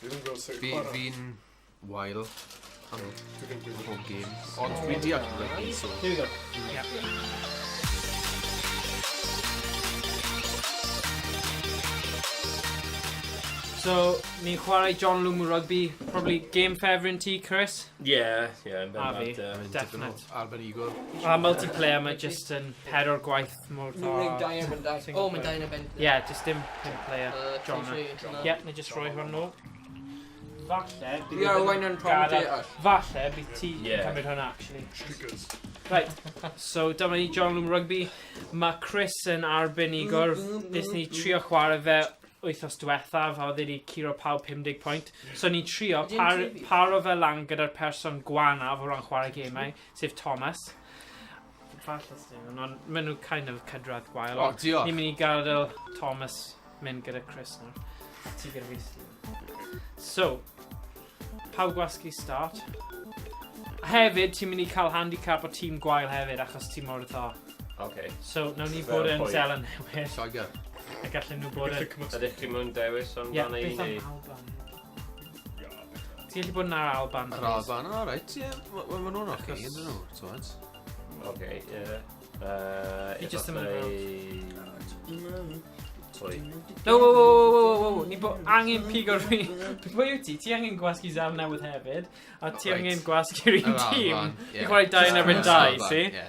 Fi ddim yn gwybod sut i Fi, chwarae. fi'n wael am Dwi ddim yn gwybod. pob game. Ond dwi'n deall rygbi, so... Here we go. Yeah. So, ni'n chwarae John Lumu Rugby. Probably game ffefryn ti, Chris? Ie, ie, yn A fi. bendant. Mae'n tipyn o Definite. arbenigol. A multiplayer, mae just yn pedwar gwaith mor Ni'n gwneud dda. dau erbyn dau. Single O, mae player. dau yn erbyn. Ie, yeah, just dim pum player. John. Genre. Ie, yeah, neu just rhoi hwn nôl. Falle, bydd We are yn Owain yn gadael- commentators. Falle, bydd ti yn Ie. cymryd hwnna, actually. Streakers. Right, so dyma ni John Loom Rugby. Mae Chris yn arbenigwr. Nes ni trio chwarae fe wythnos diwethaf a oedd wedi curo pawb 50 pwynt. So ni'n trio Ydy e'n par, TV? paro fe lan gyda'r person gwanaf o ran chwarae gemau, sef Thomas. Falle sy'n nhw, ond maen nhw kind of cydradd gwael. O, ond diolch. Ni'n mynd i gadael Thomas mynd gyda Chris nawr. A ti gyda fi, Stephen. So, pawb gwasgu start. A hefyd, ti'n mynd i cael handicap o tîm gwael hefyd, achos ti mor dda. Oce. So, nawn ni Fel bod yn pwy? Zeland Newydd, Lloegr. a gallen nhw bod yn... Gallu cymysgu. Ydych chi mewn dewis Ie, amdano i beth am neu? Alban? Ti'n gallu bod yn ar Alban, Yr please? Alban, o reit, ie. Ma nhw'n oce, Achos- ydyn nhw, t'wod. Oce, ie. Fi jyst ddim yn Efallai... Sorry. No, wo, wo, wo, wo, wo, wo, ni bo angen pigo rhi... Pwy yw ti? Ti angen gwasgu Zeland Newydd hefyd, a ti Reit. angen gwasgu'r un Yr tîm. Alban, ie. Ni'n chwarae dau yn erbyn Yr dau, Alban, si? ie.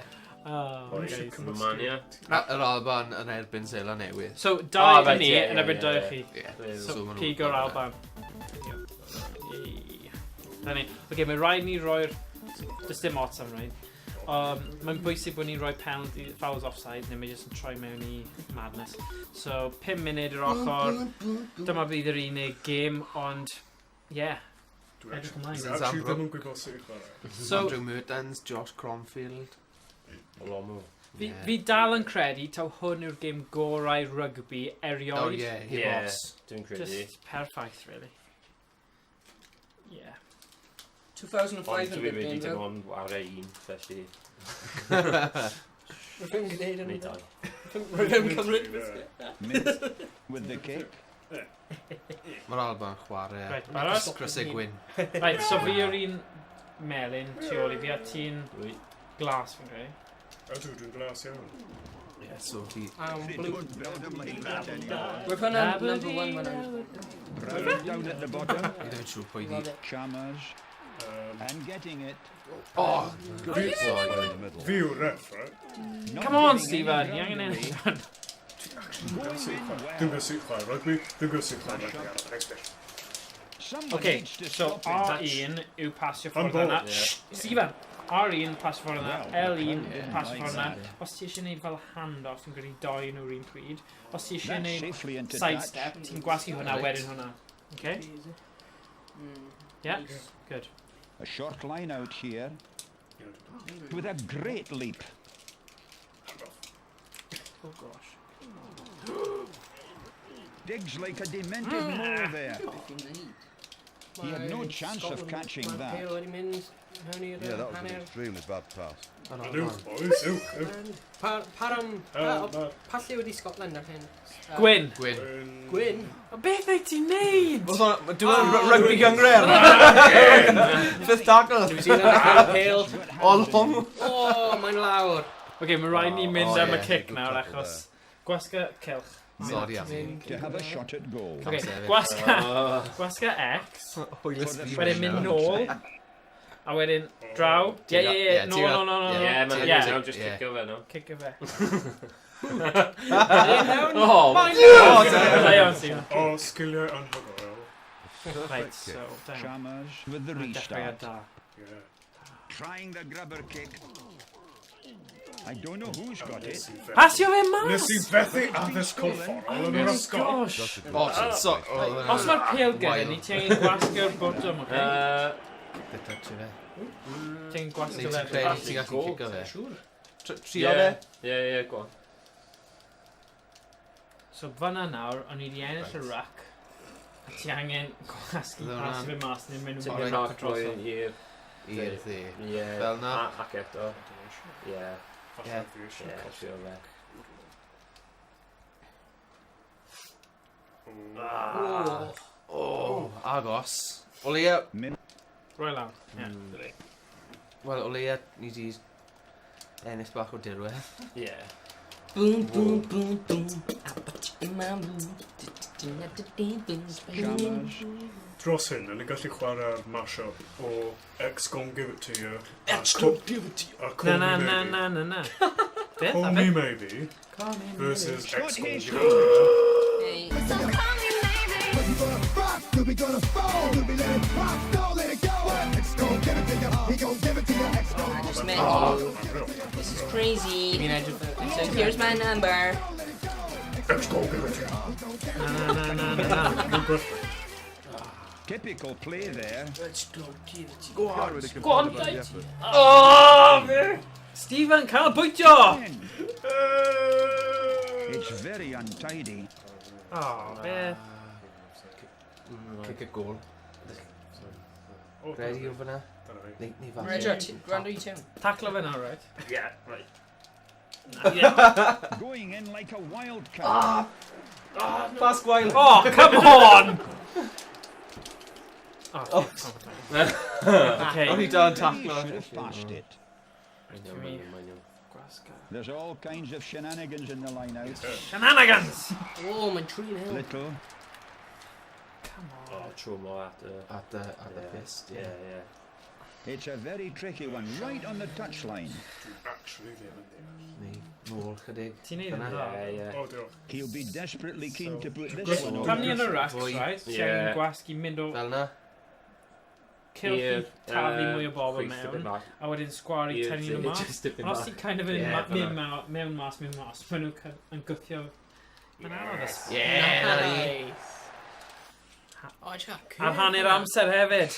Oh, Sorry. guys. Romania. Yr Alban yn erbyn Seland Newydd. So, dau Oh, reit, ni ie, yn ie, erbyn ie, dau ie. chi. Ie. So, ma' nhw'n- pigo'r Alban. Yay. Dyna ni. Oce, mae rhaid ni roi'r... Does dim ots am rhaid. Mae'n bwysig bod ni'n rhoi penalty fouls offside, neu mae jyst yn troi mewn i madness. So, 5 munud i'r ochr. Dyma bydd yr unig gêm, ond... Yeah. Dwi Edrych ymlaen. actually dwi actually ddim yn gwybod sut i chwarae. So- Andrew Mertens, Josh Cromfield. Olomu. Fi, Ie. fi dal yn credu taw hwn yw'r gêm gorau rygbi erioed. Oh ie, heb Ie, os. Dwi'n credu. Just perffaith, really. Yeah. 2005 Ond yn dwi good wedi game, dim though. ond ware un, felly... Rwy'n gwneud yn Neu dau. Rwy'n cymryd Miss with the kick. Mae'r Alban chwarae. Right, barod? Crysau gwyn. Right, so fi yw'r un melyn tu ôl i fi a ti'n Dwi. glas fi'n credu. Ydw, dwi'n glas iawn. Ie, so fi... Am They blue. don't build them like that anymore. Roedd hwnna'n number one when I was... Brown down at the bottom. Fi ddim yn siŵr pwy di. Love it. Chalmers and getting it. Oh! Good Sorry. ball in the middle. Fi yw'r ref, right? Not Come on, giving any Stephen, ni ground angen away. ennill hwn. Dwi'n gwybod sut i chwarae. Dwi'n gwybod sut i chwarae rugby. Dwi'n gwybod sut i chwarae rugby ar y PlayStation. Someone Okay, needs to so stop him. R1 yw pasio ffordd Handball. yna. Ie. Shh, Stephen! R1 pasio ffordd yna, Well, L1 the crowd pasio didn't ffordd like yna. that. Os ti eisiau gwneud fel handoff, fi'n credu doi nhw'r un pryd. Os ti eisiau That's gwneud safely into touch. sidestep, ti'n gwasgu hwnna, Right. wedyn hwnna. Okay? Easy. Mm. Yeah? Good. A short line out here with a great leap. Oh gosh. Digs like a demented mole there. Beth i'n neud? He had no chance of catching Mae'r that. pêl wedi mynd mewn i'r Yeah, that was an hanner. extremely bad pass. Yr Uwch, Alban. boys, uwch, uwch. Pa, param... Pa, Na. pa lliw ydi Scotland ar hyn? Gwyn! Gwyn. Gwyn? O beth wyt ti'n neud? Dwi'n rugby gyngred. Fifth tackle. New Zealand cael y pêl. All home. O, mae'n lawr. Oce, mae rhaid ni mynd Oh, am y ie, cic good nawr tackle achos gwasga cylch. Sorry, am. Mynd To have a shot at goal. Oce, sefyll. gwasga, gwasga X, Hwylus For the fi. wedyn mynd nôl, a wedyn draw. Ie, ie, ie, Ie, no, ti'n no, no, no, Ie, no. mae'n Ie. iawn, just Ie. cicio fe, no? Cicio fe. Oh, Mae'n Oh, Da iawn, Stephen. O, sgiliau anhygoel. Right, so, da iawn. Chalmers with the Mae'n dechreuad restart. da. Yeah. Trying the grubber kick. I don't know who's got it. Nes i fethu- Pasio fe mas! Nes i fethu addysg corfforol yn yr Oh ysgol. gosh! That's a good Oh, pass. so... oh, Os mae'r pêl gyda Wild. ni, ti angen gwasgu'r botwm, oce? Good touch i fe. Ti angen gwasgu Neu fe. ti'n credu ti'n gallu Go. cicio fe? Siŵr. Trio fe? Ie, ie, go on. So fyna nawr, o'n i wedi ennill y ruck, a ti angen gwasgu Fydde pasio hwnna'n- fe mas neu mynd Tipyn yn Alright. bach back drosodd. mwy i'r... I'r dde. Ie. Fel 'na. Ac eto. Ie. Falle fi eisiau Ie, colli. trio fe. O. Oh, agos. O leia... Roi lawr. Ie. Wel, o leia ni di ennill bach o dirwedd. Ie. Boom, boom, boom, boom. I put you in my room. Chalmers. Dros hyn, yn gallu chwarae'r mashup o X Gon Give It To You a X Call- Gon Give It To You. a Call Na, na, Me na, Maybe. na, na, na. Beth, Call a Me beth? Maybe versus X Gon Give It To You. Hey. So call me maybe. You gonna rock, you be gonna fold, you be let it rock, don't let it go. X gon' give it to you, he gon' give it to you. X gon' I just met you. This is crazy. Fi'n edrych fel... So here's my number. X Gon Give It To You. Na, na, na, na, na. Dwi'n gwerthu. Typical play there. Let's go, give it to Go on, Go on, Dave. Oh, fe! Stephen, canolbwyntio! In. It's very untidy. Oh, beth. Kick a goal. Oh, Ready o fyna? Dyna fi. Neu falle. Roger, gwrando i tiwn. Taclo fe nawr, right? Yeah, right. Yeah. Going in like a wildcat. Pas gwael. Oh, come on! Oh, okay. O'n i dan He taclo. should have passed it. Mae'n iawn, mae'n iawn, mae'n iawn. There's all kinds of shenanigans in the line out. Shenanigans! Oh, mae'n 3-0. Little. Come on. Oh, tro mor at y... At the Yeah. fist, Yeah, yeah. yeah. It's a very tricky one, right on the touchline. Dwi actually ddim yn deall. Neu nôl chydig. Ti'n neud yn Dyna. dda. Yeah, yeah. O, diolch. He'll be desperately keen to put this So- one Pam ni over. yn y racks, Fwy. right? Ti Yeah. angen gwasgu mynd o Fel na. cylch i Ie, taflu yy, mwy o bobl chwith dipyn mewn, bach. a wedyn sgwar i Ie, tynnu nhw mas. Just dipyn Ond os bach. ti'n kind of yn Ie, mewn fel mewn mas, mewn mas, maen nhw yn gwthio... Mae'n anodd ys. Yeah, na ni. Nice. Oh, I just got Ar hanner amser hefyd.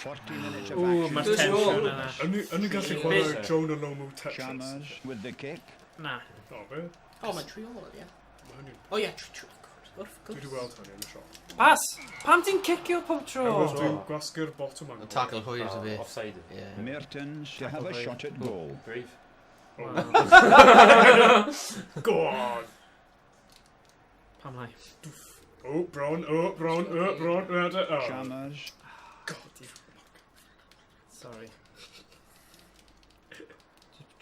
40 minutes of Ww, action. mae'r Good tensiwn goal. yna. Yn ni'n gallu chwarae Jonah Lomu Tetris? Chalmers with the kick. Na. O, be? Oh, mae'n 3-0, ie. Mae hynny'n... Oh, ie, 3-3. Wrth Dwi wedi gwrs. weld hynny yn y siop. Pas! Pam ti'n cicio pob tro? Oherwydd dwi'n gwasgu'r botwm anghywir. Tackle hwyr Oh, i fi. Offside. Yeah. Mertens to have a shot at goal. Brave. Oh. Go on! Pam lai? Oh, bron, oh, bron, oh, bron, oh, oh. Chalmers. God. Sorry.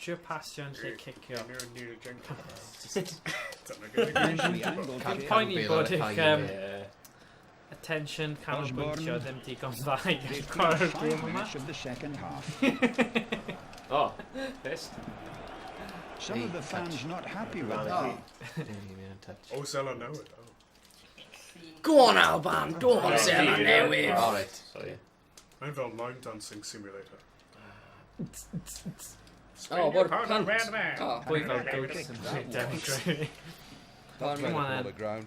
Trio pasio yn lle cicio. Near Neil Jenkins. Dyna gyda Nicely angled Can't kick. Poeni Bale bod ar y eich cae, Yeah. attention canolbwyntio Osborne. ddim digon dda i They've gallu played chwarae'r five gêm yma. minutes of the second half. Oh, pissed. Some of the fans not happy with that. Oh. Dim yn touch. Oh, Zela newydd. Oh. Go on, Alban. Go on, Zela Newydd. All right. Sorry. Mae'n fel line dancing simulator. Oh, what a punt. Oh, Bwy fel goats yn dweud. Come on then. ground.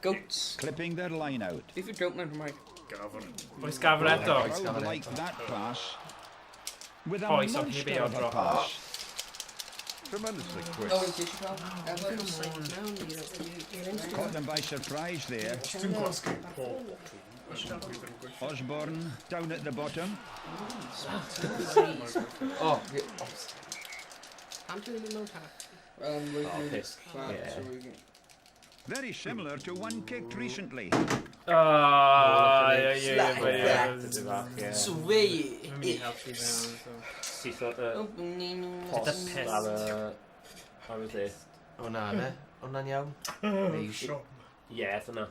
goats. Clipping their line out. Beth yw goat mewn Cymraeg? Gafr. Oes gafr eto? Oes Crowd gafr like eto. that pass. With a Oes, ond monster heb ei of a odro. pass. Tremendously quick. Oh, ti eisiau cael? You're instant. Caught them by surprise there. Os ti'n gwasgu pob botwm, yn dwi ddim yn gweithio. Osborne down at the bottom. Oh, yeah. Pam ti ddim yn mewn tac? Oh, pissed. Yeah. Very similar to one kicked recently. Oh, ie, ie, Slack ie, that. ie. Dipyn bach, yeah. Sway. Mae'n mynd i helpu fe nawr, so. Syth at y Gyda post pissed. ar y... Ar y dde. O na, fe. O na'n iawn. Neu- Siom. Yeah, dyna.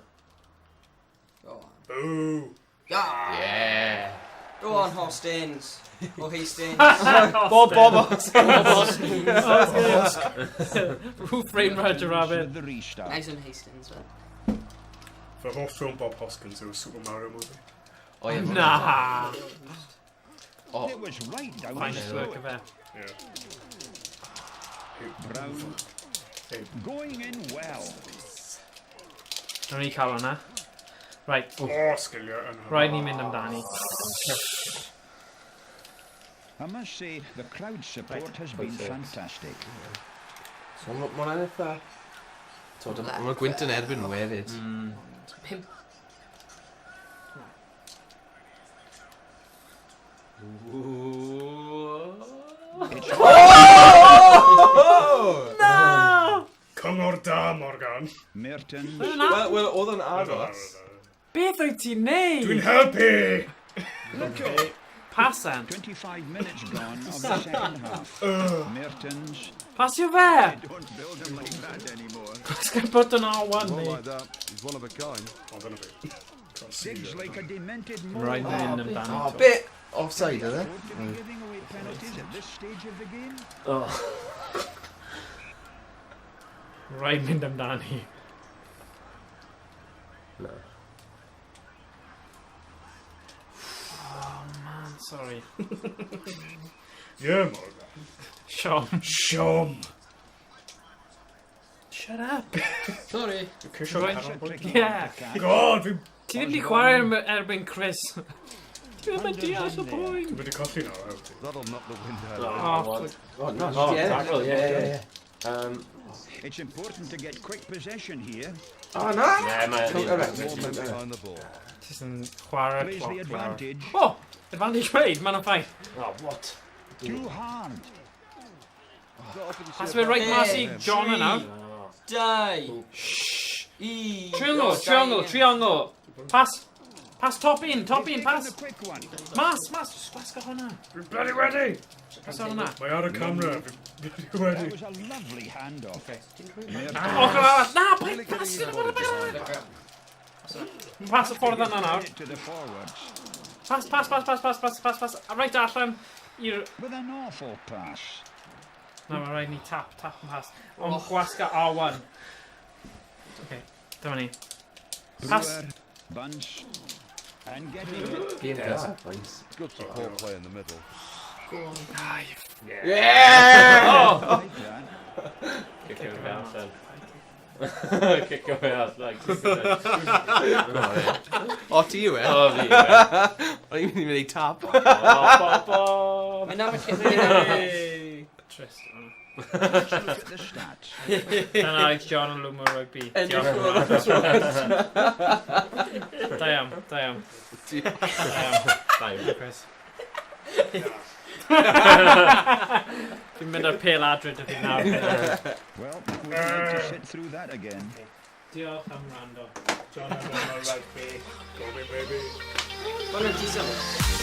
Go on. Boo! Ah, Yeah. Go on, Hostins. Or Hastings. Bob, Bob, Bob. Who Framed Roger Rabbit? With the restart. Nice and Hastings, man. Fy hoff ffilm Bob Hoskins yw Super Mario movie. O ie. Na! O, It was right down his Finest work throat. of e. Yeah. Brown Hey. going in well. Nawn ni cael hwnna. Right, O, sgiliau yn rhaid ni mynd amdani. I must say, the crowd support has been Quite fantastic. So ma' hwnna'n eitha... So, mae'r gwynt yn erbyn nhw hefyd. Pimp. It's Na! Cyngor da, Morgan. Mertens Wel, wel, oedd yn Oedd o'n aros. arfer. Beth wyt ti'n neud? Dwi'n helpu! Look Pasan. 25 minutes gone of the second half. Mertens. Pasio fe! Don't build them like that anymore. Gwasga'r button R1, Not mate. like that. He's one of a kind. O, dyna fi. Digs like a demented mole. Rhaid mynd amdano. Oh, bit offside, oedd e? Afford to be giving away penalties at this stage of the game. Oh. Rhaid mynd amdani. No. Oh, man, sorry. Yeah, Morgan. Siom. Siom. Shut up. Sorry. Dwi'n ceisio Right. canolbwyntio. Yeah. God, fi'n Ti ddim wedi chwarae erbyn Chris. Ti ddim yn deall y pwynt. wedi colli nawr, wyt ti? That'll knock the wind out of him. Oh, what? Oh, nice. Oh, yeah. tackle, yeah. It's important to get quick possession here. Oh, na! Yeah, mae... Correct. More men behind the ball. Just yn chwarae Plays the cloc lawr. advantage. Oh! Advantage played, mae'n fine. Oh, what? Too hard. Not often you see Pas a fe right mas i back- John yna. Oh. Dau. Un. Triangle, triangle, triangle. Pass. Pass top in, top in, They've taken pass. the quick one. Mas, mas. Just gwasgo hwnna. Fi'n bloody ready! Pass hwnna. Mae ar y camera, fi'n bloody That ready. was a lovely handoff. Ochr arall. Na, Really paid getting pass. in the body. Pass y ffordd yna nawr. Credit to the forwards Pass, pass, pass, pass, pass, pass, pass, pass. Right allan i'r... with an awful pass. Na, mae rhaid ni tap, tap and pass. Ond gwasga R1. Okay, dyma ni. Pass. Brewer, Bunce, and getting it. Game da, boys. Good support play in the middle. Yeah! Oh! Like that. Cicio fe allan. Cicio fe allan. O, ti yw e? O, fi yw e. O'n i'n mynd i mynd i tap. O, bo, bo. Mae'n am y lle. Trist. Let's look at the stats. Dyna oedd John yn Lwmo Rugby. Edrych Diolch. o'r Da iawn, da iawn. Da iawn, Da iawn. Chris. Dwi'n mynd ar pêl adre dy fi nawr. Well, we'd like to sit through that again. Diolch am rando. John and Rugby. Go me, baby. Mae'n decent.